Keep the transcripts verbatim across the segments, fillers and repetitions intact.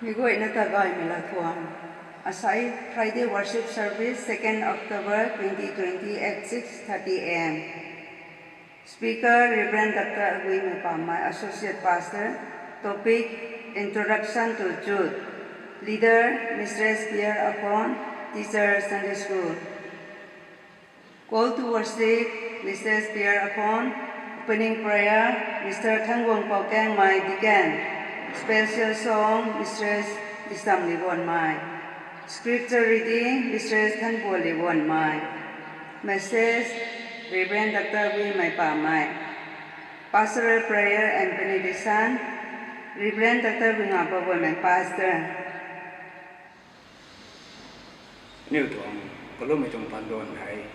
Meic guayna ta gaymei lathuan. Asai Friday worship service, second October twenty twenty at six thirty a m. Speaker, Reverend Doctor Aguimei Pamei, Associate Pastor. Topic, Introduction to Youth. Leader, Mistress Pierre Aphon, Teacher, Sunday School. Call to worship, Mistress Pierre Aphon. Opening prayer, Mister Thangguang Paukengmei, Deacon. Special song, Mistress Disam Liwanmei. Scripture reading, Mistress Thanpua Liwanmei. Message, Reverend Doctor Guimei Pamei. Pastoral prayer and benediction, Reverend Doctor Guingapa Guimei, Pastor. Aniu tuang kalummei tuang pandan hei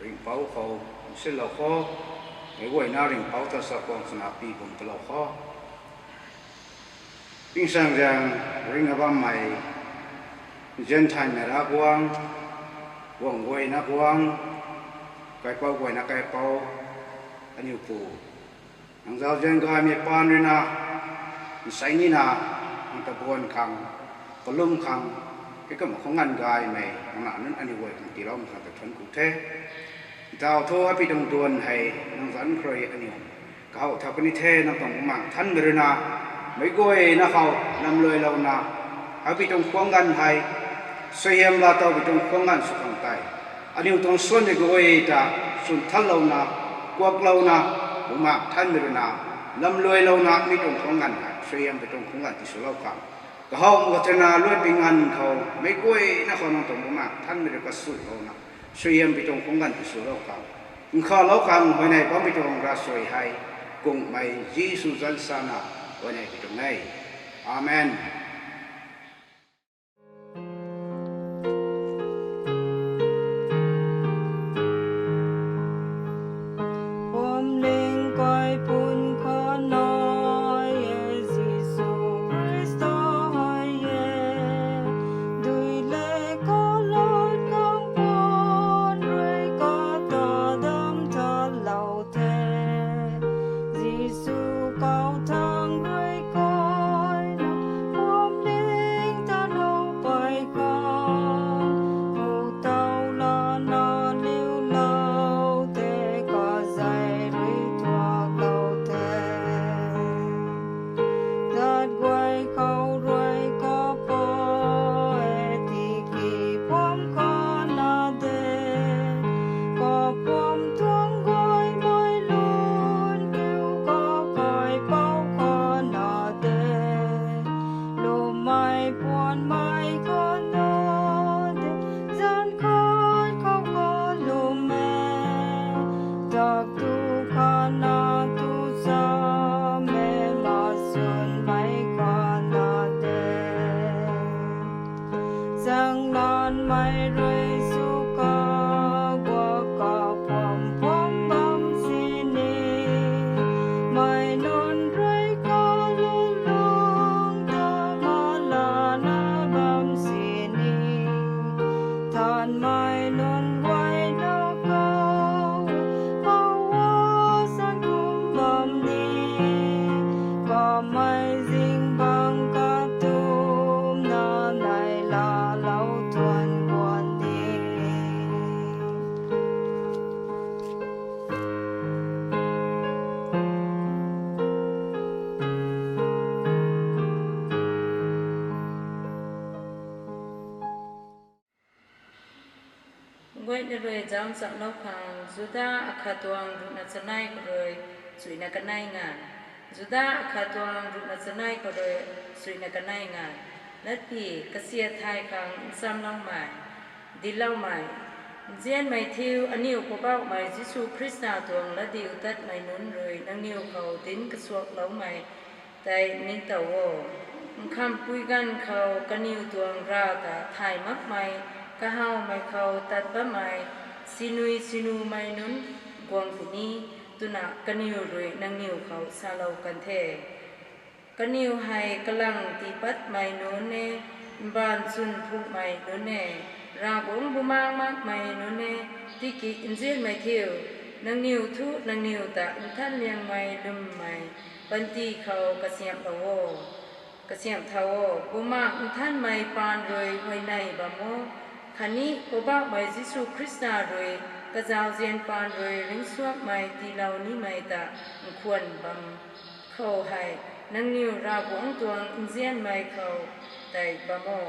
ringhpouc khou nsilou kho. Meic guayna ringhpouc ta sa kuang chana pi bum talou kho. Tingsaeng zaeng ringna bammei, nzian thaymei Ravguangc, guang guayna guangc, kaipouc guayna kaipouc, aniu Pu, nang zauzian gaymei paan ruina, nsei nina, nang ta buan khang, kalum khang, kaikamna khou nganv gaymei nang na nunc aniu guay khang tiiloumei khang ta thuanc ku the. Ntau thu hapui tuang duan hei nang zanc khou rui aniu kahaw thau puni the. Nang tuang Bumaengh Nthanmei ruina meic guayna khou lamluailouna, hapui tuang khuang ganv hei suaihiam laa towpui tuang khuang ganv sw khang tei, aniu tuang suanmei guay ta swn thanlouna, kuaklouna, Bumaengh Nthanmei ruina lamluailouna, mi tuang khuang ganv hei suaihiampui tuang khuang ganv tiswlou khang, kahawmei kathena luaipui nganv khou meic guayna khou nang tuang Bumaengh Nthanmei rui kasulouna, suaihiampui tuang khuang ganv tiswlou khang, nkhavlou khang huayney bampui tuang ravsuai hei, kungmei Jisu zanc sana huayney pi tuang e. Amen. Phuamling kaipun khou nai e, Jisu Khrista hei e. Dui le kalot khang puan rui kata dam thalou the. Jisu kau thangc rui kaina phuamling ta lou pey khang, hu tau lana liulou tei kazei rui thuaklou the. Zat guay khou rui kapui e, tiki phuam khana de. Kaphuam tuang gaymei lun kiu kakai pou khana de. Lummei puanmei khana de, zanc khat khou kalum e. Dak tu khana tu cham e, masuanmei khana de. Zaenglanmei rui sw kaguak kaphuam phuam bam sini, mei nunc rui kalulung ta malana bam sini, nthanmei nunc guayna khou, Poubauhna kum bam ni, kamei zingbangc katumna neihlalou thuan guan ni. Guayna rui zauc nchamlou khang, Juda akhat tuang ruhna chanei khou rui suina kanei nganv. Juda akhat tuang ruhna chanei khou rui suina kanei nganv. Latpy kasiat thay khang nchamloumei, dincloumei. Nzianmei thiu aniu Poubauhmei Jisu Khrista tuang latdiutatmei nunc rui nangniw khou dinc kasuakloumei tei ningtow o. Nkhamhpui ganv khou kaniw tuang rav ta thay makmei, kahawmei khou tat bammei, sinui sinumei nunc guang puni, twna kaniw rui nangniw khou salou kan the. Kaniw hei kalang tiipatmei nunc e, mbaanv chwn phungmei nunc e, Ravguangc bumaeng makmei nunc e, tiki nzianmei thiu, nangniw thu nangniw ta nthanliangmei lwmmei panty khou kasiamhlou o. Kasiamh thau o, Bumaengh Nthanmei paan rui huayney bam o, khatni Poubauhmei Jisu Khrista rui kazauzian paan rui ringcsuangmei tiilou nimei ta nkhwan bam khou hei, nangniw Ravguangc tuang nzianmei khou tei bam o.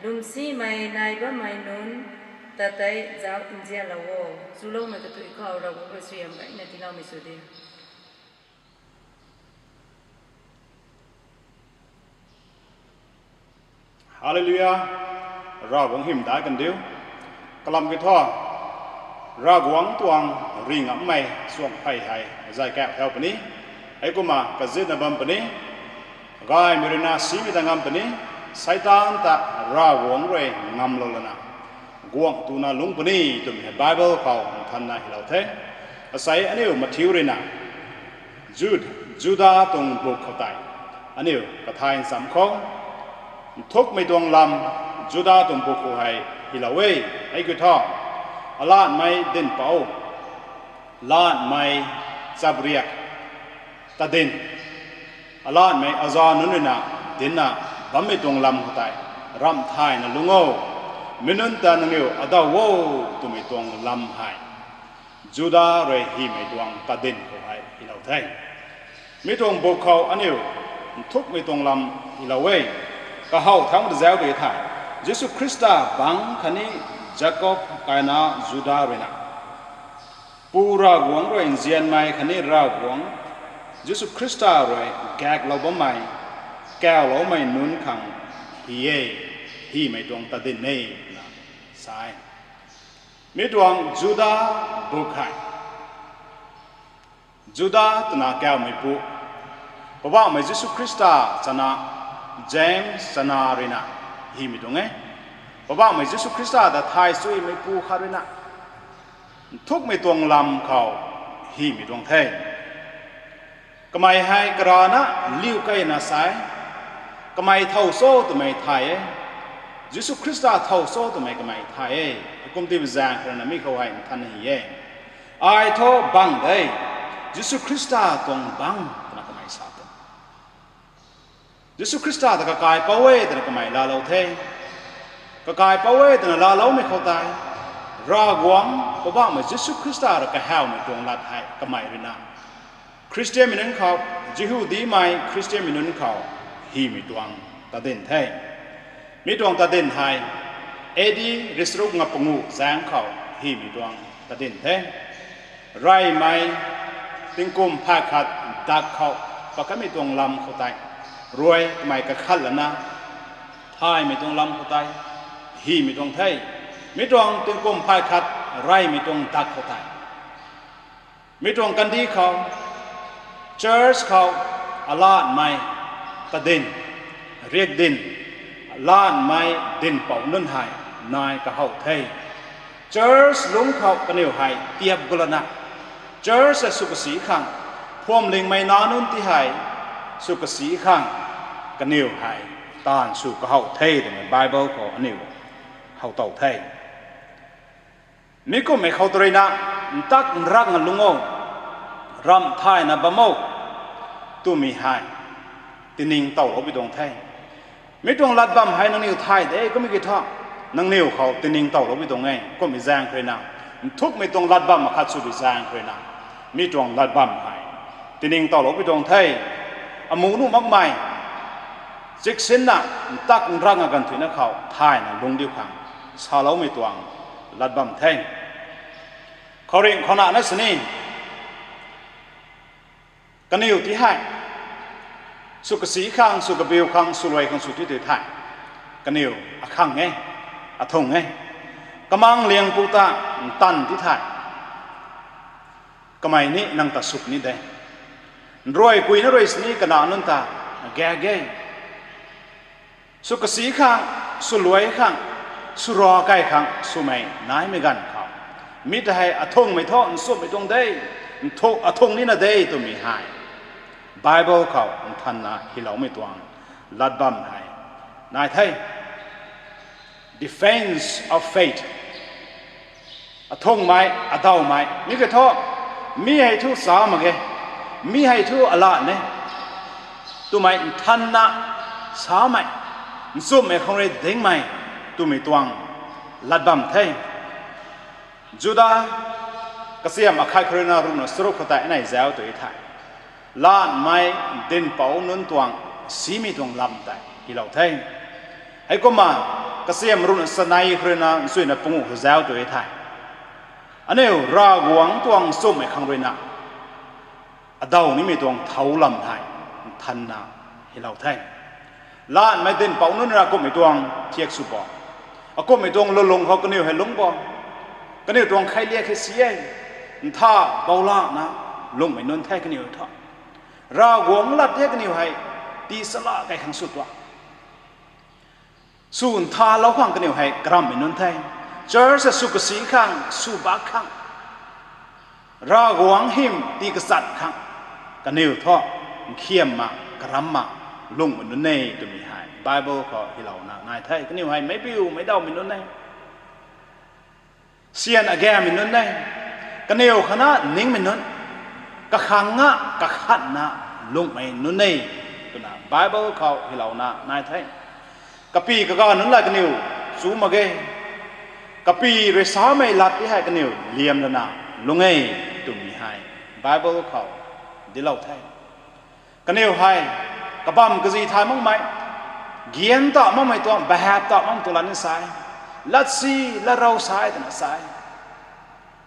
Lwmsimei nai bammei nunc ta tei zauc nzianlou o. Chuloumei kathui khou Ravguangc rui suaihiam gayna tiiloumei sw di. Hallelujah! Ravguangc hym daic kandiu. Kalam kiu thu, Ravguangc tuang ringammei suangphey hei zay kau thau puni. Heikumna kazitna bam puni. Gaymei ruina simei ta ngam puni. Seitaan ta Ravguangc rui ngamlou lana guangh tuna lungc puni twmei hei Bible khou nthanna hylou the. Asei aniu mathiu ruina Jud, Juda tuang buk khou tei aniu kathay ncham khou, nthukmei tuang lam Juda tuang buk khou hei hylou e. Hei kiu thu, Alatmei Dinhpouc, Alatmei Chapriak, Tadin, Alatmei aza nunc ruina dincna bammei tuang lam khou tei ramh thayna lungc o. Mi nunc ta nangniw adaw o twmei tuang lam hei Juda rui hymei tuang Tadin khou hei hylou the. Mi tuang buk khou aniu nthukmei tuang lam hylou e. Kahaw thangc ta zauc di the. Jisu Khrista bangc khatni Jakob kaina Juda ruina Pu Ravguangc rui nzianmei khatni Ravguangc Jisu Khrista rui gaeklou bammei, kauloumei nunc khang hy e, hymei tuang Tadin e twna sa e. Mi tuang Juda buk hei Juda twna kaumeipu, Poubauhmei Jisu Khrista chana, James chana ruina hymei tuang e. Poubauhmei Jisu Khrista ta thay suimeipu khat ruina nthukmei tuang lam khou hymei tuang the. Kamei hei karana liu keyna sa e, kamei thow cho twmei thay e, Jisu Khrista thow cho twmei kamei thay e. Kum tibi zaeng khou ruina mi khou hei nthan hy e. Ai thu bangc de, Jisu Khrista tuang bangc twna kamei sa tuang. Jisu Khrista ta kakaipouc e twna kamei laalou the. Kakaipouc e twna laaloumei khou tei, Ravguangc Poubauhmei Jisu Khrista rui kahawmei tuang lat hei kamei ruina Khristianmei nunc khou, Jihudimei Khristianmei nunc khou hymei tuang Tadin the. Mi tuang Tadin hei A D risruk nga panguh zaeng khou hymei tuang Tadin the. Reymei tingkum phay khat dak khou pakamei tuang lam khou tei, rui kamei kakhat lana thaymei tuang lam khou tei hymei tuang the. Mi tuang tingkum phay khat reymei tuang dak khou tei, mi tuang kandih khou, church khou, Alatmei Tadin, Riakdin, Alatmei Dinhpouc nunc hei nai kahow the. Church lungc khou kaniw hei tiap gulana, church hei sw kasi khang, phuamlingmei nac nunc ti hei sw kasi khang, kaniw hei taanv sw kahow the twmei Bible khou aniu how tow the. Mi kumhmei khou tw ruina, ntak nrakna lungc o, ramh thayna bam o twmei hei tiningtowloupui tuang the. Mi tuang lat bam hei nangniw thay de kummei kiu thu, nangniw khou tiningtowloupui tuang e. Kummei zaeng khou ruina, nthukmei tuang lat bam akhat sw bi zaeng khou ruina, mi tuang lat bam hei tiningtowloupui tuang the. Amuh nuh makmei, chiksinna, ntak nrakna ganv thuina khou thayna lungc diu khang saloumei tuang lat bam the. Khouringh khou nana sini, kaniw ti hei sw kasi khang, sw kabiu khang, sw luai khang sw ti tei the. Kaniw akhang e, athung e. Kamang liangpu ta ntanv ti the. Kamei ni nang ta suk ni de. Nruai kuina rui sini kana nunc ta gag e. Sw kasi khang, sw luai khang, sw ra kai khang swmei naimei ganv khou, mi ta hei athungmei thu nchumhmei tuang de, nthu- athung nina de twmei hei Bible khou nthanna hyloumei tuang lat bam hei nai the. Defense of faith. Athungmei, adawmei, mi kiu thu, mi hei thu cha mak ge, mi hei thu alat e twmei nthanna samei, nchumhmei khang rui dingmei twmei tuang lat bam the. Juda kasiam akhat khou ruina ruhna charuk khou tei anei zauc tu the. Latmei dinhpouc nunc tuang simei tuang lam tei hylou the. Heikumna kasiam ruhna chanei khou ruina nchuina panguh khou zauc tu the. Aniu Ravguangc tuang nchumhmei khang ruina adaw nimei tuang thau lam hei nthanna hylou the. Latmei dinhpouc nunc ra kumhmei tuang thiak sw bo, akumhmei tuang lulung khou kaniw hei lungc bo, kaniw tuang kheiliak hei si e, ntha boulana lungmei nunc the kaniw thu. Ravguangc lat the kaniw hei tii sala kai khang sw tuang, sw nthalou khang kaniw hei karammei nunc the. Church sw kasi khang, sw bak khang, Ravguangc hym tii kachat khang kaniw thu nkhiamna, karamna lungmei nunc e twmei hei Bible khou hylouna nai the. Kaniw hei meic piu meic dawmei nunc e, syan agammei nunc e, kaniw khana ningmei nunc, kakhang nga kakhatna lungmei nunc e twna Bible khou hylouna nai the. Kapy kaga nunc la kaniw chu mak ge, kapy rui samei lat ti hei kaniw liam lana lung e twmei hei Bible khou dinclou the. Kaniw hei kabamv kazi thay makmei, gyan ta makmei tuang, bahap ta makmei tuang lat ni sa e, latsi latrou sa e twna sa e.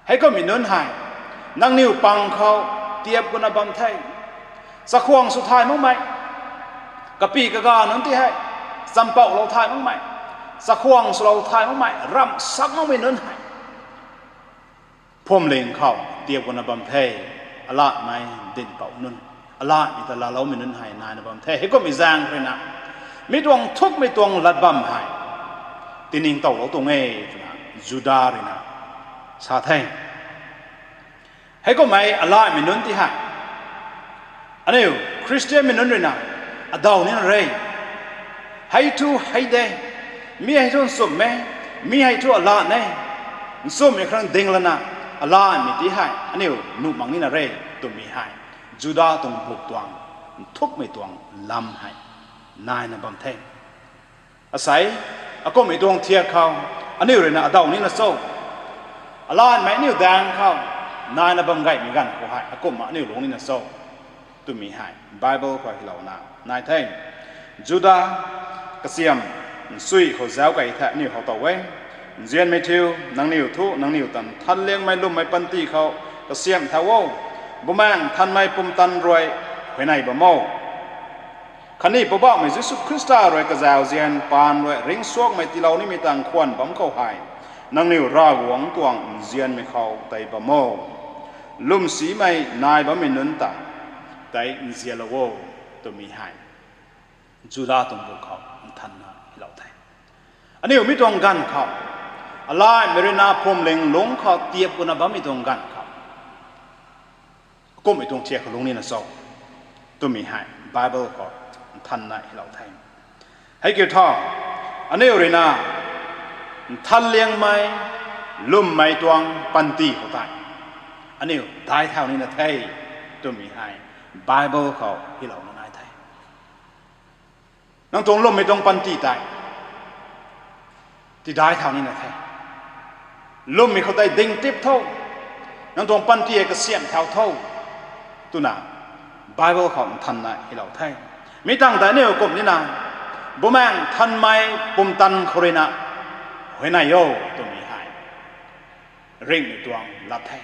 Heikummei nunc hei nangniw pang khou tiap guna bam the. Chakhwang sw thay makmei, kapy kaga nunc ti hei champouhlou thay makmei, chakhwang swlou thay makmei, ramh sak makmei nunc hei phuamling khou tiap guna bam the. Alatmei dinhpouc nunc, alatmei ta laaloumei nunc hei naina bam the. Heikummei zaeng ruina mi tuang nthukmei tuang lat bam hei tiningtowlou tuang e twna Juda ruina sa the. Heikummei alatmei nunc ti hei aniu Khristianmei nunc ruina adaw nina re. Hei thu hei de, mi hei thu nchumh e, mi hei thu alat e, nchumhmei khang ding lana alatmei ti hei aniu nuh mak nina re twmei hei Juda tuang buk tuang nthukmei tuang lam hei naina bam the. Asei, akumhmei tuang thiak khou aniu ruina adaw nina cho? Alatmei aniu daeng khou naina bam gaymei ganv khou hei akumhna aniu lungc nina cho twmei hei Bible khou hylouna nai the. Juda kasiam nchui khou zauc key the, aniu how tow e. Nzianmei thiu, nangniw thu nangniw ta nthanliangmei lwmmei panty khou kasiamh thau o. Bumaengh Nthanmei pumtan rui huayney bam o. Khatni Poubauhmei Jisu Khrista rui kazauzian paan rui ringcsuangmei tiilou nimei tang khwan bam khou hei nangniw Ravguangc tuang nzianmei khou tei bam o. Lwmsimei nai bammei nunc ta tei nzianlou o twmei hei Juda tuang buk khou nthanna hylou the. Aniu mi tuang ganv khou alatmei ruina phuamling lungc khou tiap guna bammei tuang ganv khou akumhmei tuang thiak khou lungc nina cho twmei hei Bible khou nthanna hylou the. Hei kiu thu, aniu ruina nthanliangmei lwmmei tuang panty khou tei aniu daic thau nina the twmei hei Bible khou hylouna nai the. Nang tuang lwmmei tuang panty tei tidaic thau nina the. Lwmmei khou tei ding tip tho, nang tuang panty hei kasiamh thau tho twna Bible khou nthanna hylou the. Mi tangv tei aniu kum nina Bumaengh Nthanmei pumtan khou ruina huayney o twmei hei ringhmei tuang lat the.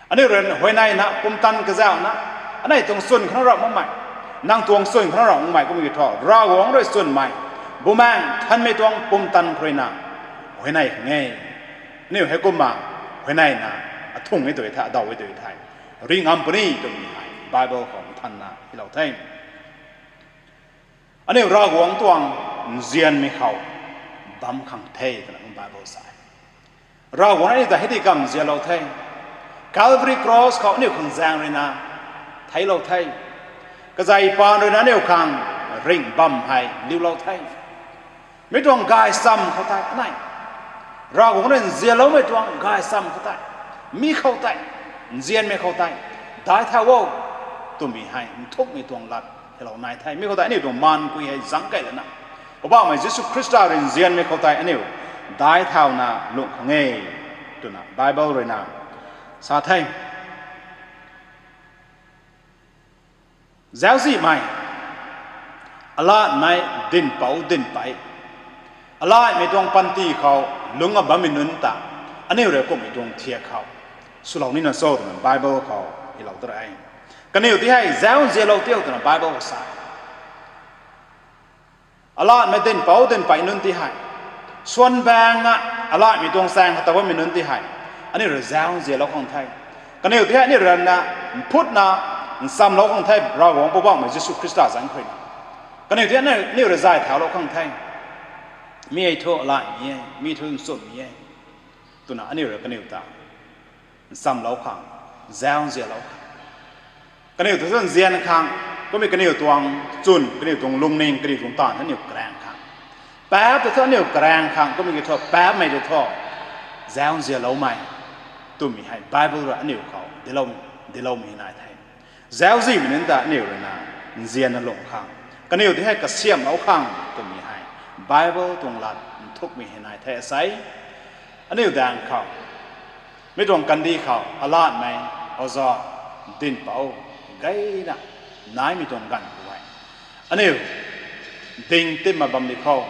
Aniu rui huayneyna pumtan kazauhna, anei tuang chwn khou na ramh makmei, nang tuang chwn khou na ramh makmei kummei kiu thu Ravguangc rui chwnmei Bumaengh Nthanmei tuang pumtan khou ruina huayney khang e. Aniu heikumna huayneyna athung e tw the, adaw e tw the, ringh am puni twmei hei Bible khou nthanna hylou the. Aniu Ravguangc tuang nzianmei khou bam khang the twna Bible sa e. Ravguangc aniu ta hei di kamv nzianlou the. Calvary Cross khou aniu khang zaeng ruina theiclou the. Kazei paan ruina aniu khang ringh bam hei liulou the. Mi tuang gaychamv khou tei anei Ravguangc rui nzianloumei tuang gaychamv khou tei, mi khou tei, nzianmei khou tei daic thau o twmei hei nthukmei tuang lat Helou nai the, mi khou tei aniu tuang maan kui hei zangc key lana, Poubauhmei Jisu Khrista rui nzianmei khou tei aniu daic thauna lungh khang e, twna Bible rui na sa the. Zauczihmei, alatmei, dinhpouc dinhpey, alatmei tuang panty khou lungc a bammei nunc ta, aniu rui kumhmei tuang thiak khou swlou nina cho twna Bible khou hylou ta re. Kaniw ti hei zauc nzianlou tio twna Bible khou sa. Alatmei dinhpouc dinhpey nunc ti hei, suan baeng a, alatmei tuang chaeng khou ta bammei nunc ti hei, aniu rui zauc nzianlou khang the. Kaniw ti hei aniu rui na mphutna nchamlou khang the, Ravguangc Poubauhmei Jisu Khrista zanc khou rui na. Kaniw ti hei aniu rui zay thaulou khang the. Mi hei thu alatmei e, mi thu nchumhmei e, twna aniu rui kaniw ta nchamlou khang, zauc nzianlou khang, kaniw ta thu nzian khang, kumhmei kaniw tuang chwn, kaniw tuang lungning, kaniw tuang taanv aniu karaeng khang, paap ta thu aniu karaeng khang, kumhmei ki thu paapmei ta thu zauc nzianloumei twmei hei Bible rui aniu khou diloumei, diloumei nai the. Zauczihmei nunc ta aniu rui na nzianna lungh khang, kaniw ti hei kasiamhlou khang twmei hei Bible tuang lat nthukmei hei nai the asei. Aniu daeng khou, mi tuang kandih khou alatmei, oja, dinhpouc, gayna naimei tuang ganv khou hei, aniu ding tipma bam di khou,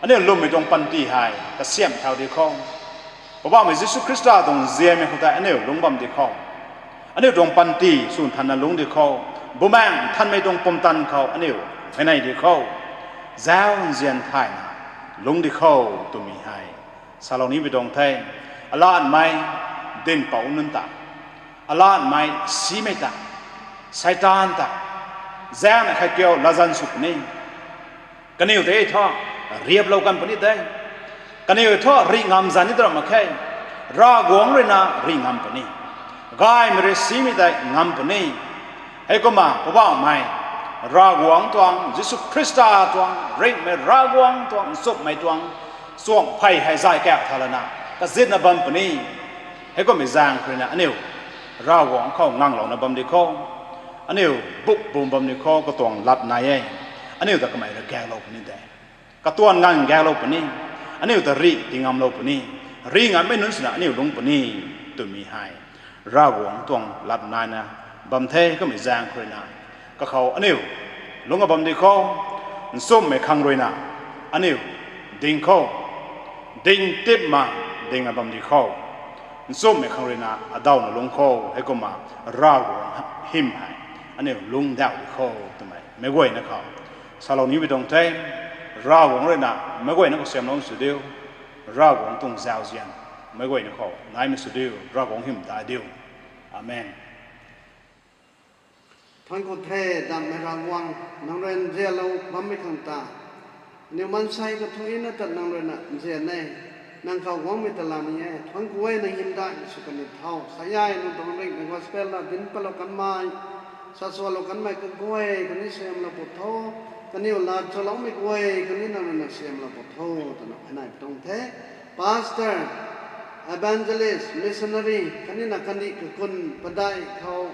aniu lwmmei tuang panty hei kasiamh thau di khou, Poubauhmei Jisu Khrista tuang nzianmei khou tei aniu lungc bam di khou, aniu tuang panty sw nthanna lungc di khou, Bumaengh Nthanmei tuang pumtan khou aniu huayney di khou, zauc nzian thayna lungc di khou twmei hei salou nimei tuang the. Alatmei, dinhpouc nunc ta, alatmei, simei ta, Seitaan ta, zaengna khat kiu latzan sw puni. Kaniw tei thu riaplou kan puni de. Kaniw thu rih ngam zan ni tw ra mak khe. Ravguangc rui na rih ngam puni. Gaymei rui simei tei ngam puni. Heikumna Poubauhmei Ravguangc tuang, Jisu Khrista tuang, ringhmei Ravguangc tuang, nchumhmei tuang chuangphey hei zay kak tha lana kazitna bam puni. Heikummei zaeng khou rui na aniu Ravguangc khou nganglouna bam di khou, aniu buk bum bam di khou katuang lat nai e. Aniu ta kamei rui gaeklou puni de. Katuang ngang gaeklou puni. Aniu ta rih tingamlou puni. Rih ngammei nunc swna aniu lungc puni twmei hei Ravguangc tuang lat naina bam the. Kummei zaeng khou rui na kakhou aniu lungc a bam di khou, nchumhmei khang rui na aniu ding khou, ding tipma ding a bam di khou, nchumhmei khang rui na adawna lungc khou, heikumna Ravguangc hym hei aniu lungc dauh di khou twmei meic guayna khou salou nimei tuang the. Ravguangc rui na meic guayna khou siamlou sw diu. Ravguangc tuang zauzian meic guayna khou naimei sw diu. Ravguangc hym ta diu. Amen. Thuanc ku the, dammei Ravguangc, nang rui nzianlou bammei khang ta. Aniu maansei kathuicna ta nang rui na nzian e. Nang khou guangmei ta lam e. Thuanc ku e, nang hymdaihmei sw kan ni tho. Sa e, nang tuang ringhmei gospel na dinc patlou kanmei, sa sualou kanmei kaguay khatni siamlou pw tho. Kaniw lat swloumei guay khatni nang rui na siamlou pw tho twna huayney tuang the. Pastor, evangelist, missionary khatni na kandih kakun padeih khou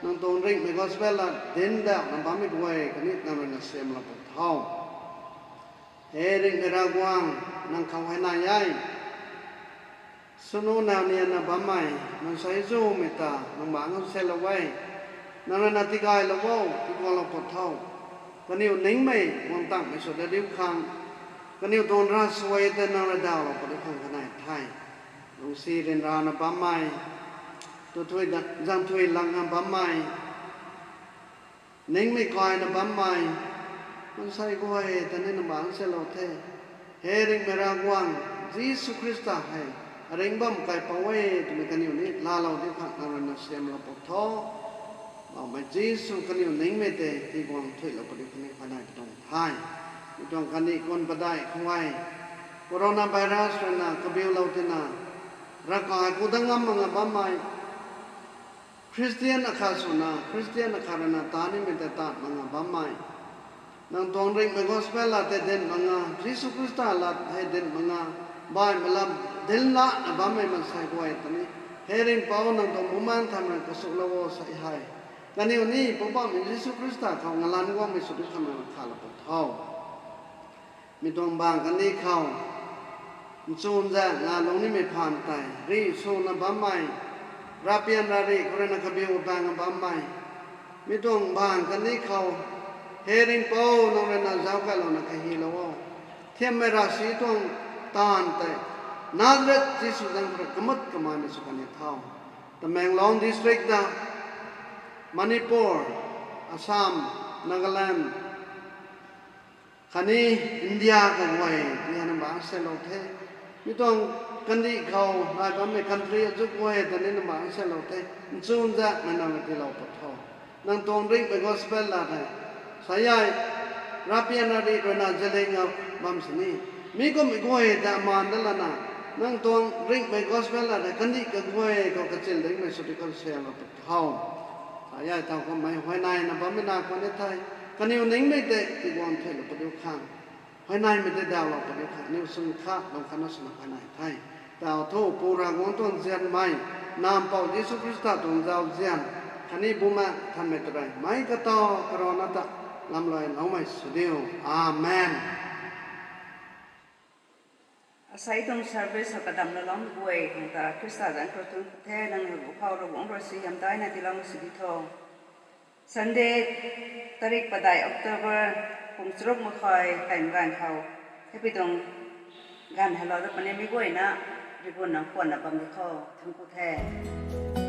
nang tuang ringhmei gospel lat dinc dauhna bammei guay khatni nang rui na siamlou pw tho. He ringhmei Ravguangc, nang khou huayney e. Swnu nau nianna bammei maansei zumei ta nang bangc khou selou e. Nang rui na tigaylou o, tiguanglou pw tho. Kaniw ningmei guang tangmei sw dat diu khang, kaniw tuang ravsuai tei nang rui dawlou pw diu khang kanei the. Lungcsi ryanrana bammei, tu thui da, zang thui langna bammei, ningmei kaina bammei maansei guay ta ni nang bangc selou the. He ringhmei Ravguangc, Jisu Khrista hei aringc bam kaipouc e twmei kaniw ni laalou diu khang nang rui na siamlou pw tho. Bammei Jisu, kaniw ningmei tei tiguang thuilou pw diu khang ni huayney tuang the. Mi tuang kandih kun padeih khou e, coronavirus rui na kabiulou tina, ravkai ku dat ngam mak nga bammei Khristian akhat swna Khristian akhat rui na ta nimei tei tat mak nga bammei, nang tuang ringhmei gospel lat tei dinc mak nga, Jisu Khrista lat hei dinc mak nga, baihmei lam dinc lana bammei maansei guay ta ni, he Ringhpouc, nang tuang Bumaengh Nthanmei rui kasuklou o sa hei. Kaniw ni Poubauhmei Jisu Khrista khou ngalanc guangmei sw di khang na khalou pw tho. Mi tuang bang kandih khou nchunzaeng ngalung nimei phaan tei rih suna bammei, ravpian ravri khou ruina kabiu bang bammei, mi tuang bang kandih khou, He Ringhpouc, nang ruina zauc kailouna kahilou o. Thiammei ravsic tuang taanv tei Nazareth Jisu zaeng khou rui kamut kamaimei sw kan ni tho. Tamenglong district ta, Manipur, Assam, Nagaland, khatni India kaguay ti hei nang bang salou the. Mi tuang kandih khou nai bammei country azuh guay ta ni nang bang salou the. Nchunzaengmei nang tiilou pw tho. Nang tuang ringhmei gospel lat hei, sa e, ravpian ravri ruina zaling a bam sini, mi kummei guay ta maan dat lana, nang tuang ringhmei gospel lat hei kandih kaguay khou kachil dingmei sw di khang salou pw tho. Sa e, thowkumhmei huayneina bammei na khwan ni the. Kaniw ningmei tei tiguang theilou pw diu khang, huayneimei tei dawlou pw diu khang, aniw swn kha lung khatna swna huayney the. Taw thu Pu Ravguangc tuang nzianmei, Nac Mpouh Jisu Khrista tuang zauzian, khatni Bumaengh Nthanmei ta rui meic katow karana ta lamluailoumei sw diu. Amen. Asei tuang service khou kadamlou loumei guay khang ta Khrista zanc khou thuanc ku the. Nangniw bu khou Ravguangc rui suaihiam daina tiiloumei sw di tho. Sunday, tarik padeih October, pung charuk makkhai kaimei ganv khou, hei pi tuang ganv heilou dat puni mi guayna, rigun nang khwanna bam di khou thuanc ku the.